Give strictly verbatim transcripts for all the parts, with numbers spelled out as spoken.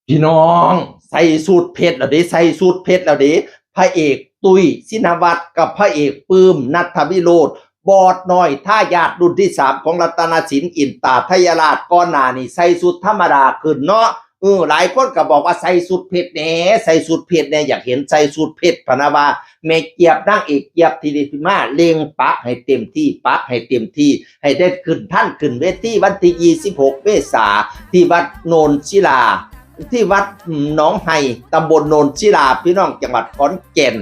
พี่น้อง ใส่สูทเพชรแล้วเด้ ใส่สูทเพชรแล้วเด้ พระเอกตุ้ย ศินวัตร กับพระเอกปื้ม ณัฐวิโรจน์ บอสน้อย ทายาทรุ่นที่สามของรัตนสิน อินตาทยราช ก่อนหน้านี้ใส่สูทธรรมดาขึ้นเนาะ เออ หลายคนก็บอกว่าใส่สูทเพชรแหน่ ใส่สูทเพชรแหน่ อยากเห็นใส่สูทเพชร พะนะว่า แม่เจี๊ยบนางเอกเจี๊ยบ ทิติมา เร่งปักให้เต็มที่ ปักให้เต็มที่ ให้ได้ขึ้นทันขึ้นเวทีวันที่ยี่สิบหกเมษา ที่วัดโนนศิลา ที่วัดหนองไฮ ตำบลโนนศิลา พี่น้อง จังหวัดขอนแก่น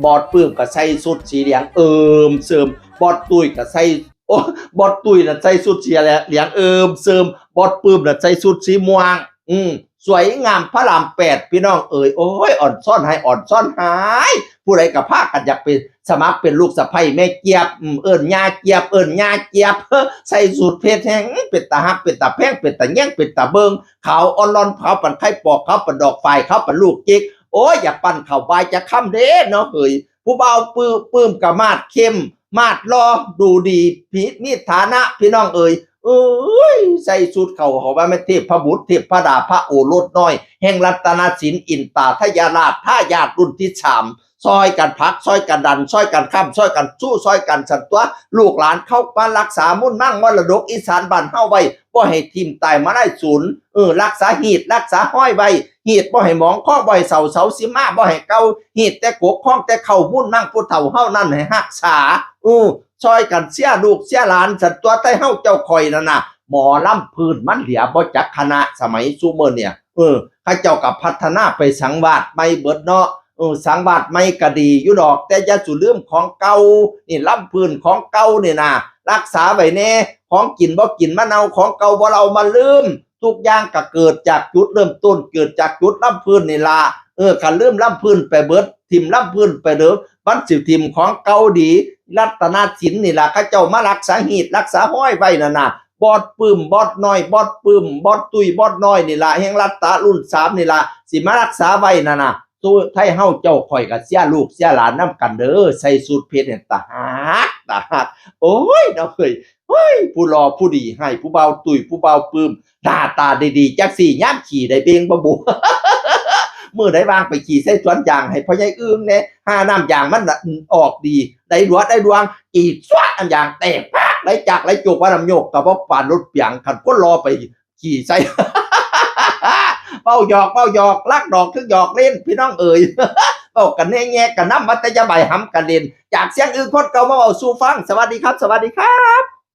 บอสปื้มก็ใส่สูทสีเหลืองเอิ่มเสิม บอสตุ้ยก็ใส่ โอ้ บอสตุ้ยน่ะใส่สูทสีเหลืองเอิ่มเสิม บอสปื้มน่ะใส่สูทสีม่วง อืม สวยงามพระรามแปด พี่น้องเอ๋ย โอ้ย อ่อนซ่อนให้ อ่อนซ่อนหาย ผู้ใดก็พากันอยากไปสมัครเป็นลูกสะใภ้แม่เจี๊ยบ อืม เอิ้นย่าเจี๊ยบ เอิ้นย่าเจี๊ยบ ใส่สูทเพชรแฮง เป็นตาฮัก เป็นตาแพง เป็นตาแยง เป็นตาเบิ่ง ขาวอ่อนล่อน ขาวปานไข่ปอก ขาวปานดอกฝาย ขาวปานลูกจิก โอ้ย อยากปั้นข้าวบายจักคำเด้เนาะเฮ้ย ผู้บ่าวปื้ม ปื้มก็มาดเข้ม มาดหล่อ ดูดี มี มีฐานะ พี่น้องเอ๋ย เอ้ย ใส่สูทเข้า เขาว่าแม่นเทพบุตร เทพดา พระโอรสน้อย แห่งรัตนสิน อินตาทยราช ทายาทรุ่นที่สาม ซอยกันผลัก ซอยกันดัน ซอยกันค้ำ ซอยกันสู้ ซอยกันสั่นตัว ลูกหลานเข้ามารักษามุ่นมั่งมรดกอีสานบ้านเฮาไว้ บ่ให้ถิ่มตายมาได้สูญ เออ รักษาหีด รักษาห้อยไว้ หีดบ่ให้หมอง คองบ่ให้เศร้า เสาสิมาบ่ให้เก่า หีดแต่กก คองแต่เข่า มุ่นมั่งผู้เฒ่าเฮานั่นให้รักษา เออ ซอยกันเสียลูกเสียหลาน สั่นตัว ไทเฮาเจ้าข่อยนั่นน่ะ หมอลำพื้นมันเหลือบ่จักคณะ สมัยซุมื้อเนี่ย เออ เขาเจ้าก็พัฒนาไปสังวาสใหม่เบิดเนาะ เออ สังวาสใหม่ก็ดีอยู่ดอก แต่อย่าสู่ลืมของเก่า นี่ลำพื้นของเก่านี่นะ รักษาไว้แน่ ของกินบ่กินมาเน่า ของเก่าบ่เล่ามาลืม ทุกอย่างก็เกิดจากจุดเริ่มต้น เกิดจากจุดลำพื้นนี่ล่ะ เออ คันลืมลำพื้นไปเบิด ถิ่มลำพื้นไปเด้อ มันสิถิ่มของเก่าดี รัตนสินนี่ล่ะ เขาเจ้ามารักษาหีด รักษาห้อยไว้นั่นน่ะ บอสปื้ม บอสน้อย บอสปื้ม บอสตุ้ย บอสน้อยนี่ล่ะ แห่งรัตตะรุ่นสามนี่ล่ะ สิมารักษาไว้นั่นน่ะ สู้ไทเฮาเจ้าข่อยก็เสียลูกเสียหลานนำกันเด้อ ใส่สูทเพชรเนี่ย ตาฮัก ตาฮัก โอ้ย เนาะเฮ้ย เฮ้ย ผู้หล่อผู้ดีให้ ผู้บ่าวตุ้ย ผู้บ่าวปื้ม หน้าตาดีๆ จักสิยามขี้ได้เบ่งบ่บุ มื้อใดว่างไปขี้ใส่สวนยางให้พ่อใหญ่อึ่งแหน่ หาน้ำยางมันน่ะออกดี ได้หลวดได้ดวง ขี้สวดน้ำยางแตกปาก ไหลจากไหลโจกว่าน้ำโยก ก็บ่ปานรถเปียง คันคนหล่อไปขี้ใส่ เว้าหยอก เว้าหยอก ลักดอกคือหยอกเล่น พี่น้องเอ๋ย เว้ากันแน่แง่กันนำ ว่าแต่อย่าใบหำกันเล่น จากเสียงอึ่งคนเก่ามาเว้าสู่ฟัง สวัสดีครับ สวัสดีครับ